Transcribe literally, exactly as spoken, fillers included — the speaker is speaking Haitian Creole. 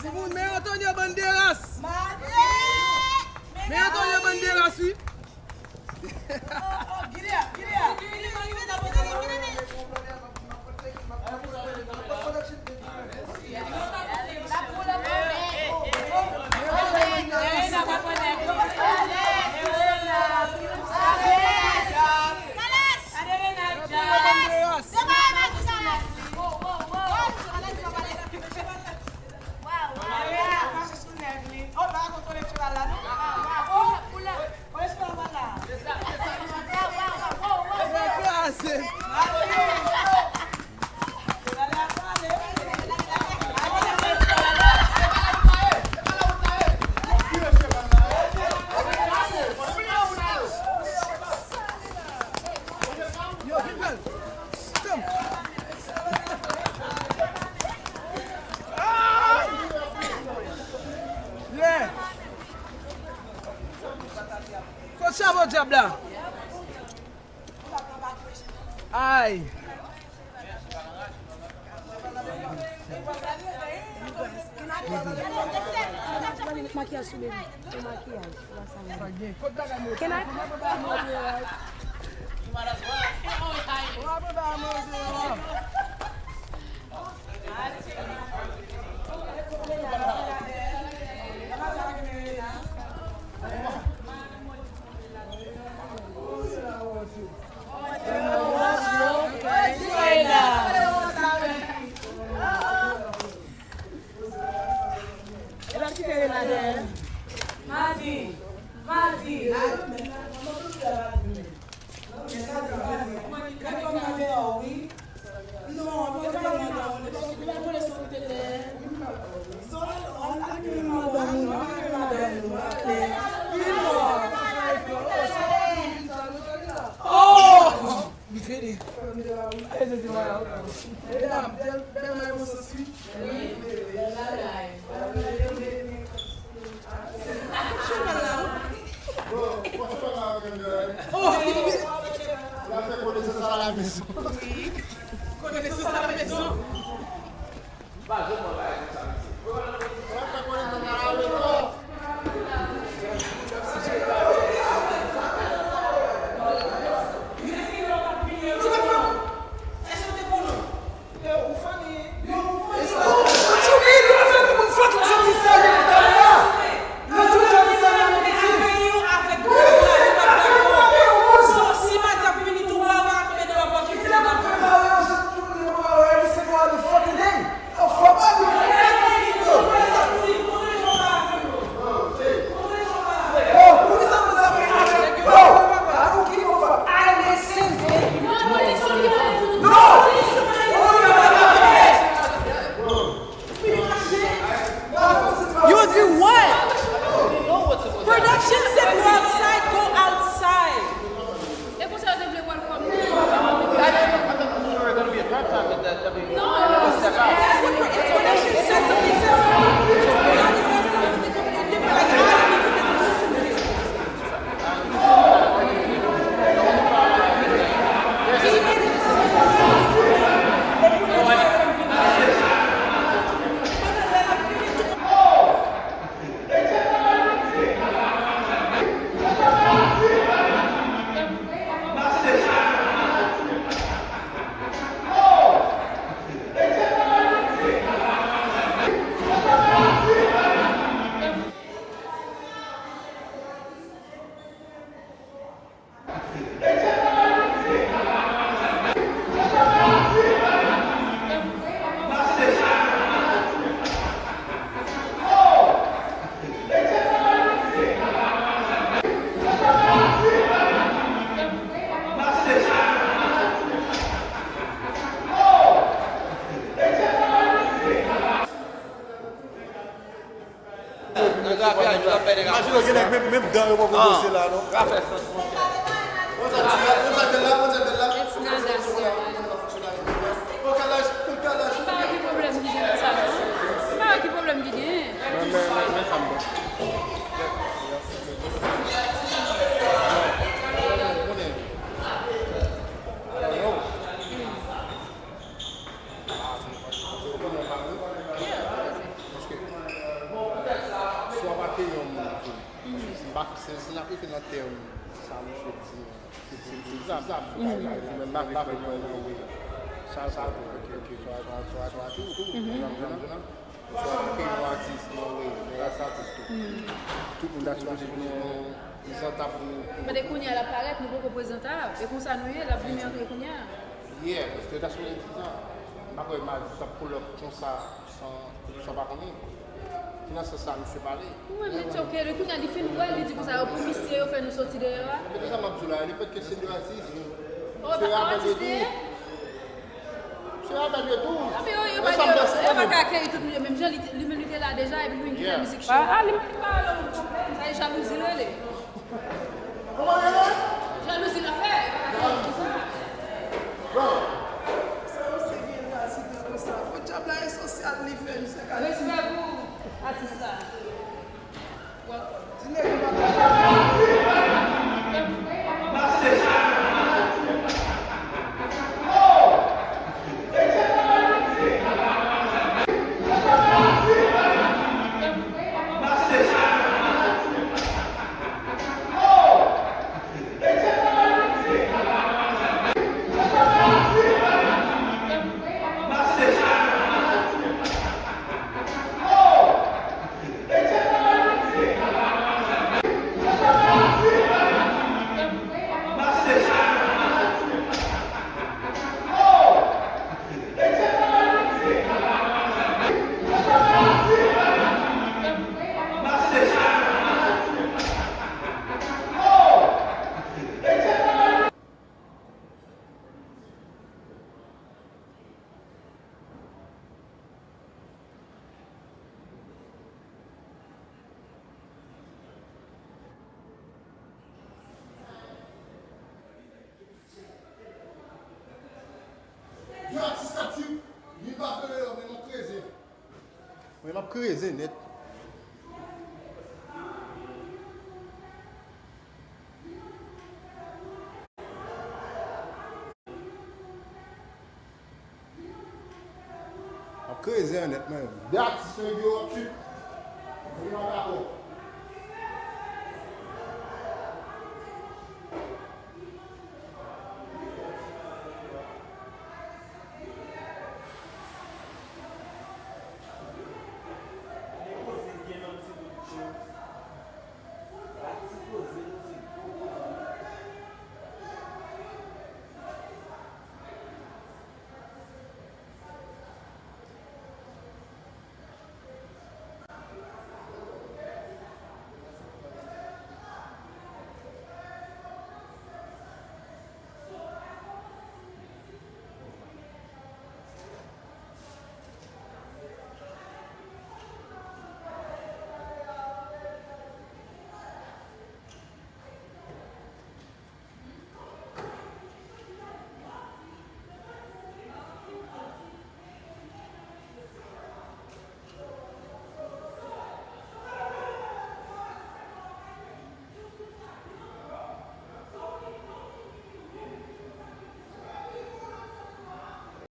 Timoun, men Antonio Banderas! Men Antonio Banderas, wi! Kot chapo dyab la? Ay. Makiyaj sou baby. Makiyaj. Can I? Madi, madi. Oh! Mi fini. Medam, bèl, bèl may bon sans, wi. Wi, bèl bagay. Oh! L ap fè konesans a la mezon. Wi. Konesans a la mezon. You do what? Production said go outside, go outside. E konsa yo te vle welcome li. No, it's, it's production said something. Imajine w gen nèg menm, menm dan yo poko brose la non. It's not that serious. M pa wè ki pwoblèm ki gen nan sa non. M pa wè ki pwoblèm ki genyen. Si n ap rete nan tèm sa misye di an, se, se, se egzak. Ou menm pa, pa fè mwen nan wi. Sa, sa, ok, ok, swa, swa, swa, swa, tou, tou, jan, jan, jan. Swa, ok, yon atis, non, wi, men rès atis tou. Tout moun ta sipoze gen yon prezantab pou nou. Kote kounye a l ap parèt, nou poko prezantab. E konsa nou ye, l ap vini antre kounye a. Yeah, paske yo ta sipoze di sa. M pa kwè Mazi t ap pull up konsa san, san pa konnen. Se nan sans sa misye pale. Mwen, men it's ok, li kounye a li fin wè, li di konsa yo pou misye, yo fè nou soti deyò a. Men se sa m ap di w la, le fait que se de atis, se rapèl de tou. Se rapèl de tou. Ah, men yo, yo pa, yo, yo pa ka akeyi tout moun yo menm jan, li, li menm li te la deja, epi li menm ki fè mizik cho. Ah, li menm li pa alò, sa e jalouzi l rele. Jalouzi l ap fè. Sa yo se gen kalsite konsa. Podyab la e sosyal li fè, misye kalsite. Respè pou atis la. Welcome. Yon atis k ap trip, li pa vle yo, men m ap kreze. Mwen, m ap kreze nèt. M ap kreze an nèt, mwen. De atis yo, yo ap trip. Mwen pa dakò.